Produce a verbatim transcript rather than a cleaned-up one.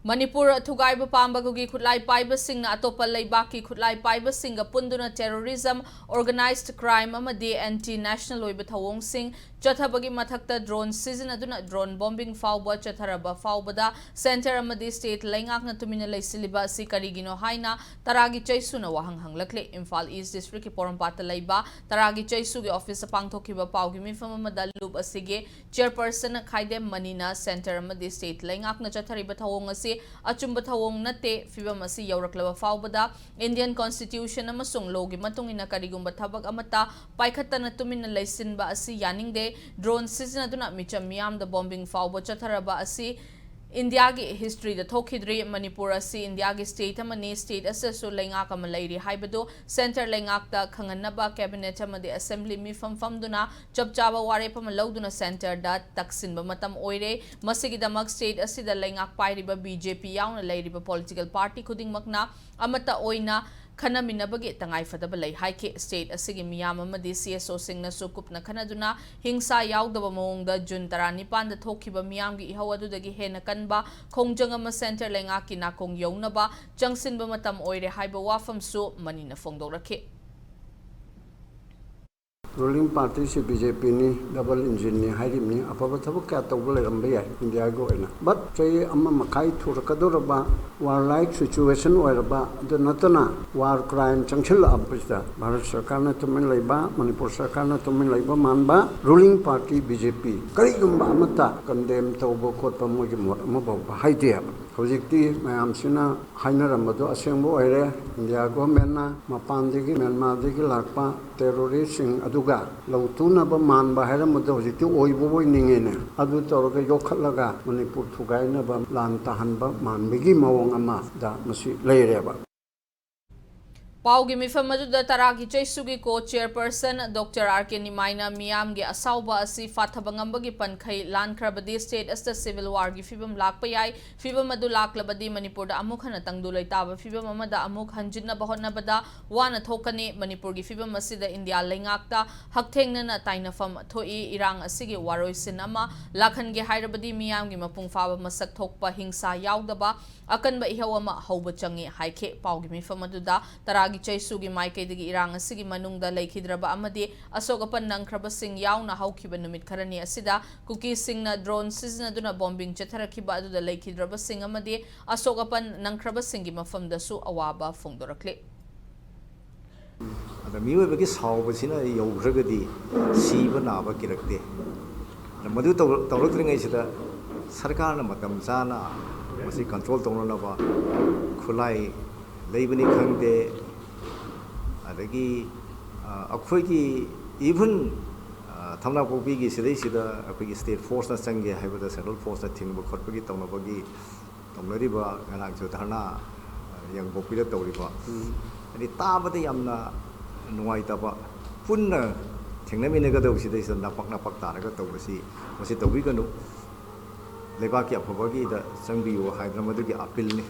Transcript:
ꯃꯅꯤꯄꯨꯔ ꯊꯨꯒꯥꯏꯕ ꯄꯥꯝꯕꯒꯤ ꯈꯨꯠꯂꯥꯏ ꯄꯥꯏꯕꯁꯤꯡꯅ ꯑꯇꯣꯞꯄ ꯂꯩꯕꯥꯛꯀꯤ ꯈꯨꯠꯂꯥꯏ ꯄꯥꯏꯕꯁꯤꯡꯒ ꯄꯨꯟꯗꯨꯅ terrorism, organised crime ꯑꯃꯗꯤ anti national ꯑꯣꯏꯕ ꯊꯧꯑꯣꯡꯁꯤꯡ ꯆꯠꯊꯕꯒꯤ ꯃꯊꯛꯇ drone ꯁꯤꯖꯤꯟꯅꯗꯨꯅ drone bombing ꯐꯥꯎꯕ ꯆꯠꯊꯔꯕ ꯐꯥꯎꯕꯗ centre ꯑꯃꯗꯤ state ꯂꯩꯉꯥꯛꯅ ꯇꯨꯃꯤꯟꯅ ꯂꯩꯁꯤꯜꯂꯤꯕ ꯑꯁꯤ ꯀꯔꯤꯒꯤꯅꯣ ꯍꯥꯏꯅ ꯇꯔꯥꯒꯤ ꯆꯩꯁꯨꯅ ꯋꯥꯍꯪ ꯍꯪꯂꯛꯂꯤ꯫ ꯏꯝꯐꯥꯜ East district ꯀꯤ ꯄꯣꯔꯣꯝꯄꯥꯠꯇ ꯂꯩꯕ ꯇꯔꯥꯒꯤ ꯆꯩꯁꯨꯒꯤ office ꯇ ꯄꯥꯡꯊꯣꯛꯈꯤꯕ ꯄꯥꯎꯒꯤ ꯃꯤꯐꯝ ꯑꯃꯗ ꯂꯨꯞ ꯑꯁꯤꯒꯤ chairperson ꯈꯥꯏꯗꯦꯝ ꯃꯅꯤꯅ centre ꯑꯃꯗꯤ state ꯂꯩꯉꯥꯛꯅ ꯆꯠꯊꯔꯤꯕ ꯊꯧꯑꯣꯡ ꯑꯁꯤ ꯑꯆꯨꯝꯕ ꯊꯧꯑꯣꯡ ꯅꯠꯇꯦ, ꯐꯤꯚꯝ ꯑꯁꯤ ꯌꯧꯔꯛꯂꯕ ꯐꯥꯎꯕꯗ Indian constitution ꯑꯃꯁꯨꯡ law ꯒꯤ ꯃꯇꯨꯡ ꯏꯟꯅ ꯀꯔꯤꯒꯨꯝꯕ ꯊꯕꯛ ꯑꯃꯠꯇ ꯄꯥꯏꯈꯠꯇꯅ ꯇꯨꯃꯤꯟꯅ ꯂꯩꯁꯤꯟꯕ ꯑꯁꯤ ꯌꯥꯅꯤꯡꯗꯦ꯫ Drone ꯁꯤꯖꯤꯟꯅꯗꯨꯅ ꯃꯤꯆꯝ ꯃꯤꯌꯥꯝꯗ bombing ꯐꯥꯎꯕ ꯆꯠꯊꯔꯕ ꯑꯁꯤ ꯏꯟꯗꯤꯌꯥꯒꯤ history ꯗ ꯊꯣꯛꯈꯤꯗ꯭ꯔꯤ꯫ ꯃꯅꯤꯄꯨꯔ ꯑꯁꯤ ꯏꯟꯗꯤꯌꯥꯒꯤ state ꯑꯃꯅꯤ, state ꯑꯁꯤꯗꯁꯨ ꯂꯩꯉꯥꯛ ꯑꯃ ꯂꯩꯔꯤ ꯍꯥꯏꯕꯗꯨ centre ꯂꯩꯉꯥꯛꯇ ꯈꯪꯍꯟꯅꯕ cabinet ꯑꯃꯗꯤ assembly ꯃꯤꯐꯝ ꯐꯝꯗꯨꯅ ꯆꯞ ꯆꯥꯕ ꯋꯥꯔꯦꯞ ꯑꯃ ꯂꯧꯗꯨꯅ centre ꯗ ꯇꯛꯁꯤꯟꯕ ꯃꯇꯝ ꯑꯣꯏꯔꯦ꯫ ꯃꯁꯤꯒꯤꯗꯃꯛ state ꯑꯁꯤꯗ ꯂꯩꯉꯥꯛ ꯄꯥꯏꯔꯤꯕ B J P ꯌꯥꯎꯅ ꯂꯩꯔꯤꯕ political party ꯈꯨꯗꯤꯡꯃꯛꯅ ꯑꯃꯠꯇ ꯑꯣꯏꯅ ꯈꯟꯅꯃꯤꯟꯅꯕꯒꯤ ꯇꯉꯥꯏꯐꯗꯕ ꯂꯩ ꯍꯥꯏꯈꯤ꯫ State ꯑꯁꯤꯒꯤ ꯃꯤꯌꯥꯝ ꯑꯃꯗꯤ C S O ꯁꯤꯡꯅꯁꯨ ꯀꯨꯞꯅ ꯈꯟꯅꯗꯨꯅ ꯍꯤꯡꯁꯥ ꯌꯥꯎꯗꯕ ꯃꯑꯣꯡꯗ June ꯇꯔꯥꯅꯤꯄꯥꯟꯗ ꯊꯣꯛꯈꯤꯕ ꯃꯤꯌꯥꯝꯒꯤ ꯏꯍꯧ ꯑꯗꯨꯗꯒꯤ ꯍꯦꯟꯅ ꯀꯟꯕ ꯈꯣꯡꯖꯪ ꯑꯃ centre ꯂꯩꯉꯥꯛꯀꯤ ꯅꯥꯀꯣꯡ ꯌꯧꯅꯕ ꯆꯪꯁꯤꯟꯕ ꯃꯇꯝ ꯑꯣꯏꯔꯦ ꯍꯥꯏꯕ ꯋꯥꯐꯝꯁꯨ ꯃꯅꯤꯅ ꯐꯣꯡꯗꯣꯔꯛꯈꯤ꯫ Ruling party ꯁꯤ B J P ꯅꯤ, double engine ꯅꯤ ꯍꯥꯏꯔꯤꯕꯅꯤ꯫ ꯑꯐꯕ ꯊꯕꯛ ꯀꯌꯥ ꯇꯧꯕ ꯂꯩꯔꯝꯕ ꯌꯥꯏ ꯏꯟꯗꯤꯌꯥꯒꯤ ꯑꯣꯏꯅ, but ꯆꯍꯤ ꯑꯃ ꯃꯈꯥꯏ ꯊꯨꯔꯛꯀꯗꯧꯔꯕ war like situation ꯑꯣꯏꯔꯕ, ꯑꯗꯨ ꯅꯠꯇꯅ war crime ꯆꯪꯁꯤꯜꯂꯛꯑꯕꯁꯤꯗ ꯚꯥꯔꯠ ꯁꯔꯀꯥꯔꯅ ꯇꯨꯃꯤꯟ ꯂꯩꯕ, ꯃꯅꯤꯄꯨꯔ ꯁꯔꯀꯥꯔꯅ ꯇꯨꯃꯤꯟ ꯂꯩꯕ ꯃꯥꯟꯕ, ruling party B J P ꯀꯔꯤꯒꯨꯝꯕ ꯑꯃꯠꯇ condemn ꯇꯧꯕ ꯈꯣꯠꯄ ꯃꯣꯏꯒꯤ ꯃꯣꯠ ꯑꯃꯐꯥꯎꯕ ꯍꯥꯏꯗꯦ ꯍꯥꯏꯕ꯫ ꯍꯧꯖꯤꯛꯇꯤ ꯃꯌꯥꯝꯁꯤꯅ ꯍꯥꯏꯅꯔꯝꯕꯗꯣ ꯑꯁꯦꯡꯕ ꯑꯣꯏꯔꯦ꯫ ꯏꯟꯗꯤꯌꯥ government ꯅ ꯃꯄꯥꯟꯗꯒꯤ, ꯃ꯭ꯌꯥꯟꯃꯥꯔꯗꯒꯤ ꯂꯥꯛꯄ terrorist ꯁꯤꯡ ꯑꯗꯨꯒ ꯂꯧꯇꯨꯅꯕ ꯃꯥꯟꯕ ꯍꯥꯏꯔꯝꯕꯗꯣ ꯍꯧꯖꯤꯛꯇꯤ ꯑꯣꯏꯕ ꯑꯣꯏꯅꯤꯡꯉꯦꯅꯦ꯫ ꯑꯗꯨ ꯇꯧꯔꯒ ꯌꯣꯛꯈꯠꯂꯒ ꯃꯅꯤꯄꯨꯔ ꯊꯨꯒꯥꯏꯅꯕ ꯂꯥꯟ ꯇꯥꯍꯟꯕ ꯃꯥꯟꯕꯒꯤ ꯃꯑꯣꯡ ꯑꯃꯗ ꯃꯁꯤ ꯂꯩꯔꯦꯕ꯫ ꯄꯥꯎꯒꯤ ꯃꯤꯐꯝ ꯑꯗꯨꯗ ꯇꯔꯥꯒꯤ ꯆꯩꯁꯨꯒꯤ ꯀꯣ ꯆꯦꯌꯔꯄꯔꯁꯟ ꯗꯣꯛꯇꯔ ꯑꯥꯔ ꯀꯦ ꯅꯤꯃꯥꯏꯅ ꯃꯤꯌꯥꯝꯒꯤ ꯑꯁꯥꯎꯕ ꯑꯁꯤ ꯐꯥꯊꯕ ꯉꯝꯕꯒꯤ ꯄꯟꯈꯩ ꯂꯥꯟꯈ꯭ꯔꯕꯗꯤ ꯁ꯭ꯇꯦꯠ ꯑꯁꯤꯗ ꯁꯤꯚꯤꯜ ꯋꯥꯔꯒꯤ ꯐꯤꯕꯝ ꯂꯥꯛꯄ ꯌꯥꯏ꯫ ꯐꯤꯕꯝ ꯑꯗꯨ ꯂꯥꯛꯂꯕꯗꯤ ꯃꯅꯤꯄꯨꯔꯗ ꯑꯃꯨꯛ ꯍꯟꯅ ꯇꯪꯗꯨ ꯂꯩꯇꯥꯕ ꯐꯤꯕꯝ ꯑꯃꯗ ꯑꯃꯨꯛ ꯍꯟꯖꯤꯟꯅꯕ ꯍꯣꯠꯅꯕꯗ ꯋꯥꯅ ꯊꯣꯛꯀꯅꯤ꯫ ꯃꯅꯤꯄꯨꯔꯒꯤ ꯐꯤꯕꯝ ꯑꯁꯤꯗ ꯏꯟꯗꯤꯌꯥ ꯂꯩꯉꯥꯛꯇ ꯍꯛꯊꯦꯡꯅꯅ ꯇꯥꯏꯅꯐꯝ ꯊꯣꯛꯏ꯫ ꯏꯔꯥꯡ ꯑꯁꯤꯒꯤ ꯋꯥꯔꯣꯏꯁꯤꯟ ꯑꯃ ꯂꯥꯛꯍꯟꯒꯦ ꯍꯥꯏꯔꯕꯗꯤ ꯃꯤꯌꯥꯝꯒꯤ ꯃꯄꯨꯡ ꯐꯥꯕ ꯃꯁꯛ ꯊꯣꯛꯄ ꯍꯤꯡꯁꯥ ꯌꯥꯎꯗꯕ ꯑꯀꯟꯕ ꯏꯍꯧ ꯑꯃ ꯍꯧꯕ ꯆꯪꯏ ꯍꯥꯏꯈꯤ꯫ ꯄꯥꯎꯒꯤ ꯃꯤꯐꯝ ꯑꯗꯨꯗ ꯇꯔꯥꯒꯤ ꯆꯩꯁꯨꯒꯤ ꯃꯥꯏꯀꯩꯗꯒꯤ ꯏꯔꯥꯡ ꯑꯁꯤꯒꯤ ꯃꯅꯨꯡꯗ ꯂꯩꯈꯤꯗ꯭ꯔꯕ ꯑꯃꯗꯤ ꯑꯁꯣꯛ ꯑꯄꯟ ꯅꯪꯈ꯭ꯔꯕꯁꯤꯡ ꯌꯥꯎꯅ ꯍꯧꯈꯤꯕ ꯅꯨꯃꯤꯠ ꯈꯔꯅꯤ ꯑꯁꯤꯗ ꯀꯨꯀꯤꯁꯤꯡꯅ ꯗ꯭ꯔꯣꯟ ꯁꯤꯖꯤꯟꯅꯗꯨꯅ ꯕꯣꯝꯕꯤꯡ ꯆꯠꯊꯔꯛꯈꯤꯕ ꯑꯗꯨꯗ ꯂꯩꯈꯤꯗ꯭ꯔꯕꯁꯤꯡ ꯑꯃꯗꯤ ꯑꯁꯣꯛ ꯑꯄꯟ ꯅꯪꯈ꯭ꯔꯕꯁꯤꯡꯒꯤ ꯃꯐꯝꯗꯁꯨ ꯑꯋꯥꯕ ꯐꯣꯡꯗꯣꯔꯛꯂꯤ꯫ ꯑꯗ ꯃꯤꯑꯣꯏꯕꯒꯤ ꯁꯥꯎꯕꯁꯤꯅ ꯌꯧꯈ꯭ꯔꯒꯗꯤ ꯁꯤꯕ ꯅꯥꯕ ꯀꯤꯔꯛꯇꯦ꯫ ꯑꯗ ꯃꯗꯨ ꯇꯧꯔꯛ- ꯇꯧꯔꯛꯇ꯭ꯔꯤꯉꯩꯁꯤꯗ ꯁꯔꯀꯥꯔꯅ ꯃꯇꯝ ꯆꯥꯅ ꯃꯁꯤ ꯀꯟꯇ꯭ꯔꯣꯜ ꯇꯧꯅꯅꯕ ꯈꯨꯠꯂꯥꯏ ꯂꯩꯕꯅꯤ ꯈꯪꯗꯦ, ꯑꯗꯒꯤ ꯑ, ꯑꯩꯈꯣꯏꯒꯤ ꯏꯚꯟ ꯊꯝꯅꯥꯄꯣꯛꯄꯤꯒꯤ ꯁꯤꯗꯩꯁꯤꯗ ꯑꯩꯈꯣꯏꯒꯤ ꯁ꯭ꯇꯦꯠ ꯐꯣꯔꯁꯅ ꯆꯪꯒꯦ ꯍꯥꯏꯕꯗ ꯁꯦꯟꯇ꯭ꯔꯦꯜ ꯐꯣꯔꯁꯅ ꯊꯤꯡꯕ ꯈꯣꯠꯄꯒꯤ ꯇꯧꯅꯕꯒꯤ ꯇꯧꯅꯔꯤꯕ ꯉꯔꯥꯡꯁꯨ ꯙꯔꯅꯥ ꯌꯥꯡꯄꯣꯛꯄꯤꯗ ꯇꯧꯔꯤꯕ, ꯍꯥꯏꯗꯤ ꯇꯥꯕꯗ ꯌꯥꯝꯅ ꯅꯨꯡꯉꯥꯏꯇꯕ, ꯄꯨꯟꯅ ꯊꯦꯡꯅꯃꯤꯟꯅꯒꯗꯧꯕꯁꯤꯗꯩꯁꯤꯗ ꯅꯄꯛ ꯅꯄꯛ ꯇꯥꯔꯒ ꯇꯧꯕꯁꯤ ꯃꯁꯤ ꯇꯧꯕꯤꯒꯅꯨ꯫ ꯂꯩꯕꯥꯛꯀꯤ ꯑꯐꯕꯒꯤꯗ ꯆꯪꯕꯤꯌꯨ ꯍꯥꯏꯗꯅ ꯃꯗꯨꯒꯤ ꯑꯄꯤꯜꯅꯤ꯫